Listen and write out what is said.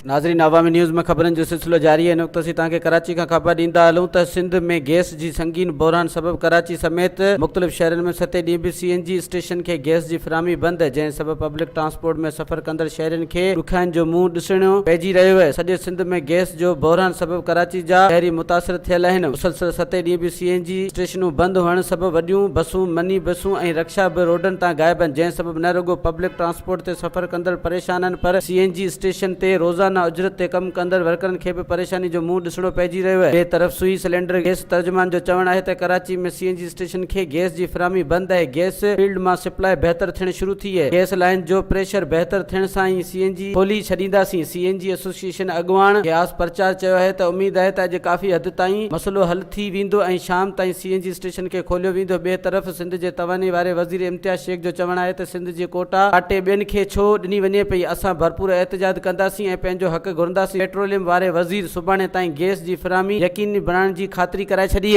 ناظرين عوامي نيوز ۾ خبرن جو سلسلو جاري آهي هن وقت اسين توهان کي ڪراچي کان خبر ڏيندا هلون ته سنڌ ۾ گئس جي سنگين بحران سبب ڪراچي سميت مختلف شهرن ۾ ستين ڏينهن به سي اين جي اسٽيشن کي گئس جي فراهمي بند جنهن سبب پبلڪ ٽرانسپورٽ ۾ سفر ڪندڙ شهرين کي ڏکيائين جو منهن ڏسڻو پئجي رهيو آهي سڄي سنڌ ۾ گئس جو بحران سبب ڪراچي جا شهري متاثر ٿيل آهن مسلسل ستين ڏينهن به سي اين جي اسٽيشنون بند هئڻ سبب وڏيون بسون مني بسون ۽ رڪشا به روڊن تان غائب آهن جنهن سبب نه رڳو پبلڪ ٽرانسپورٽ تي سفر ڪندڙ پريشان آهن پر سي اين جي اسٽيشن تي روزانه اجرت تي ڪم ڪندڙ ورڪرن کي به پريشاني جو منهن ڏسڻو پئجي رهيو آهي. ٻئي طرف سوئي سلينڊر گئس ترجمان جو چوڻ آهي ته Karachi ۾ C N G station کي گئس جي فراهمي بند آهي، گئس فيلڊ مان سپلاء بهتر ٿيڻ شروع ٿي آهي، گئس لائين جو پريشر بهتر ٿيڻ سان ئي سي اين جي کولي ڇڏينداسين، سي اين جي ايسوسيئيشن اڳواڻ غياث پرچار چيو آهي ته اميد آهي ته اڄ ڪافي حد تائين مسئلو حل ٿي ويندو ۽ شام تائين سي اين جي اسٽيشن کي کوليو ويندو. ٻئي طرف سنڌ جي توانائي واري وزير امتياز شيخ جو چوڻ آهي ته سنڌ جي ڪوٽا ڪاٽي ٻين کي ڇو ڏني وڃي پئي، اسان ڀرپور احتجاج ڪنداسين ۽ پنهنجو حق گهرنداسين، پيٽروليم واري وزير سڀاڻي تائين گئس جي فراهمي يقيني بڻائڻ جي خاطري ڪرائي ڇڏي.